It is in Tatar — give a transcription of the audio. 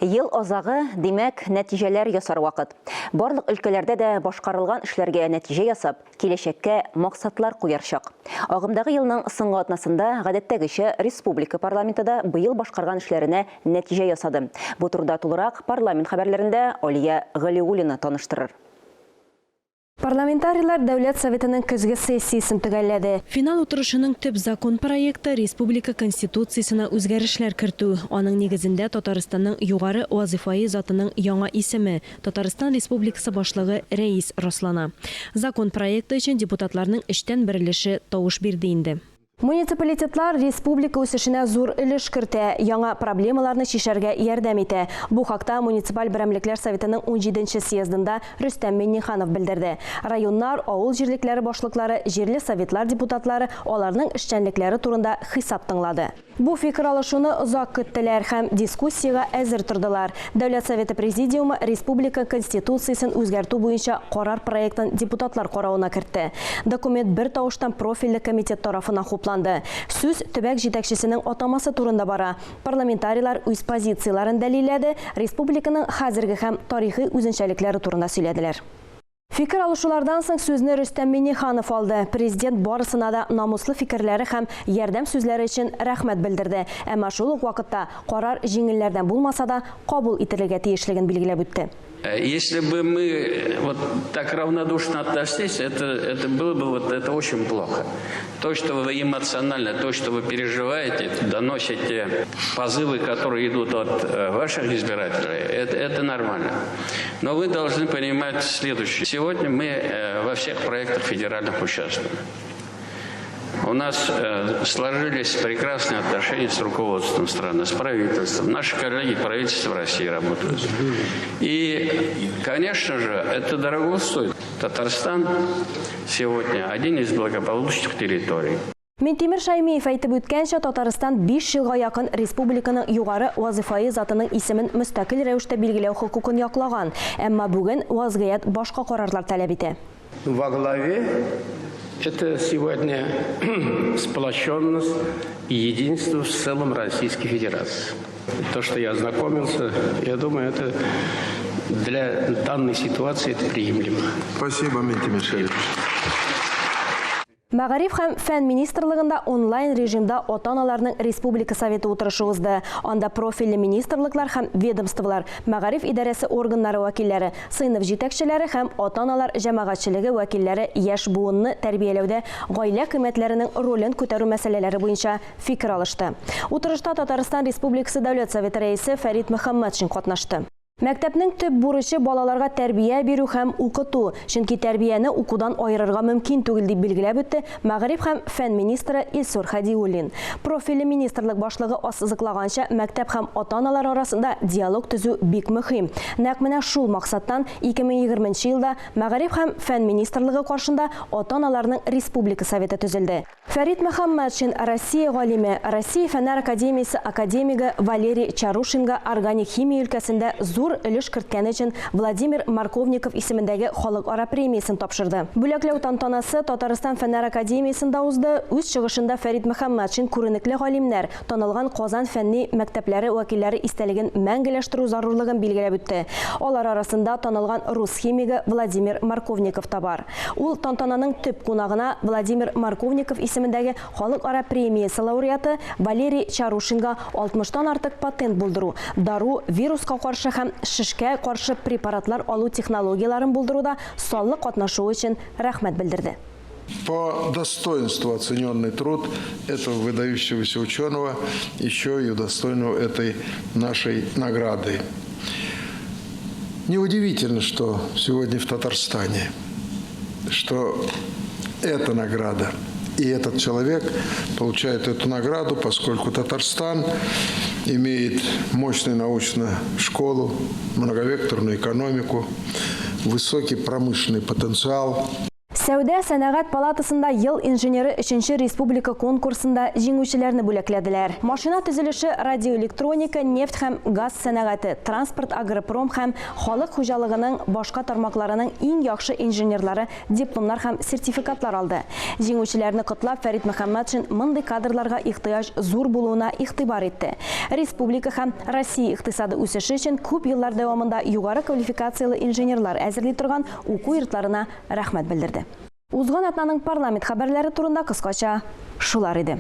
Ел азагы, димәк, нәтиҗәләр ясар вакыт. Барлык өлкәләрдә дә башкарылган эшләргә нәтиҗә ясап, киләчәккә максатлар куяр чак. Агымдагы елның соңгы атнасында, гадәттәгечә, республика парламенты да быел башкарган эшләренә нәтиҗә ясады. Бу турыда тулырак парламент хәбәрләрендә Алия Галиуллина таныштырыр. Парламентарийлар Дәүләт Советының көзге сессиясен төгәлләде. Финал утырышының төп закон проекты, республика Конституциясенә үзгәрешләр кертү. Аның нигезендә Татарстанның югары вазыйфаи затының яңа исеме, Татарстан Республикасы Башлыгы, Рәис раслана. Закон проекты өчен депутатларның өчтән бер өлеше тавыш бирде инде. Муниципалитетлар республика үсешенә зур өлеш кертә, яңа проблемаларны чишәргә ярдәм итә. Бу хакта муниципаль берәмлекләр советының унҗиденче съездында Рөстәм Миңнеханов белдерде. Районнар, авыл җирлекләре башлыклары, җирле советлар депутатлары аларның эшчәнлекләре турында хисап тыңлады. Бу фикер алышуны озак көттеләр һәм дискуссиягә әзер тордылар. Дәүләт Советы Президиумы республика Конституциясен үзгәртү буенча карар проектын депутатлар каравына кертте. Документ бертавыштан профильле комитет тарафыннан хупланды. Сүз төбәк җитәкчесенең атамасы турында бара. Парламентарийлар үз позицияләрен дәлилләде, республиканың хәзерге һәм тарихи үзенчәлекләре турында сөйләделәр. Фикер алышулардан соң сүзне Рөстәм Миңнеханов алды. Президент барысына да намуслы фикерләре һәм ярдәм сүзләре өчен рәхмәт белдерде. Әмма шул ук вакытта карар җиңелләрдән булмаса да, кабул ителергә тиешлеген билгеләп үтте. Если бы мы вот так равнодушно относились, это, это было бы вот это очень плохо. То, что вы эмоционально, то, что вы переживаете, доносите позывы, которые идут от ваших избирателей, это, это нормально. Но вы должны понимать следующее. Сегодня мы во всех проектах федеральных участвуем. У нас сложились прекрасные отношения с руководством страны, с правительством. Наши коллеги правительства России работают. И, конечно же, это дорого стоит. Татарстан сегодня один из благополучных территорий. Минтимер Шаймиев әйтеп үткәнчә, Татарстан биш елга якын республиканың югары вазыйфаи затының исемен мөстәкыйль рәвештә билгеләү хокукын яклаган. Әмма бүген вазгыять башка карарлар таләп итә. Во главе это сегодня сплоченность и единство в целом Российской Федерации. То, что я ознакомился, я думаю, это для данной ситуации это приемлемо. Спасибо, Минтимер Шарипович. Мәгариф һәм фән министрлыгында онлайн режимда ата-аналарның республика советы утырышы узды. Анда профильле министрлыклар һәм ведомстволар, мәгариф идарәсе органнары вәкилләре, сыйныф җитәкчеләре һәм ата-аналар җәмәгатьчелеге вәкилләре яшь буынны тәрбияләүдә гаилә кыйммәтләренең ролен күтәрү мәсьәләләре буенча фикер алышты. Утырышта Татарстан Республикасы Дәүләт Советы Рәисе Фәрит Мөхәммәтшин катнашты. Мәктәпнең төп бурычы, балаларга тәрбия бирү һәм укыту, чөнки тәрбияне укудан аерырга мөмкин түгел, дип билгеләп үтте мәгариф һәм фән министры Илсур Һадиуллин. Профильле министрлык башлыгы ассызыклаганча, мәктәп һәм ата-аналар арасында диалог төзү бик мөһим. Нәкъ менә шул максаттан 2020 нче елда Мәгариф һәм фән министрлыгы каршында ата-аналарның республика советы төзелде. Фәрит Мөхәммәтшин, Россия галиме, Россия Фәннәр академиясе академигы Валерий Чарушинга органик химия өлкәсендә зур өлеш керткәне өчен Владимир Марковников исемендәге халыкара премиясен тапшырды. Бүләкләү тантанасы Татарстан Фәннәр академиясендә узды. Үз чыгышында Фәрит Мөхәммәтшин күренекле галимнәр, танылган Казан фәнни мәктәпләре вәкилләре истәлеген мәңгеләштерү зарурлыгын билгеләп үтте. Алар арасында танылган рус химигы Владимир Марковников та бар. Ул тантананың төп кунагына Владимир Марковников исемендәге халыкара премиясе лауреаты Валерий Чарушинга 60 тан артык патент булдыру, дару, вируска каршы һәм шешкә каршы препаратлар алу технологияләрен булдыруда саллы катнашуы өчен рәхмәт белдерде. По достоинству оцененный труд этого выдающегося ученого еще и удостоенного этой нашей награды. Неудивительно, что сегодня в Татарстане, что эта награда и этот человек получает эту награду, поскольку Татарстан имеет мощную научную школу, многовекторную экономику, высокий промышленный потенциал. Сәүдә сәнәгать палатасында Ел инженеры өченче республика конкурсында җиңүчеләрне бүләкләделәр. Машина төзелеше, радиоэлектроника, нефть һәм газ сәнәгате, транспорт, агропром һәм халык хуҗалыгының башка тармакларының иң яхшы инженерлары дипломнар һәм сертификатлар алды. Җиңүчеләрне котлап, Фәрит Мөхәммәтшин мондый кадрларга ихтыяҗ зур булуына игътибар итте. Республика һәм Россия икътисады үсеше өчен күп еллар дәвамында югары квалификацияле инженерлар әзерли торган уку йортларына рәхмәт белдерде. Узган атнаның парламент хәбәрләре турында кыскача шулар иде.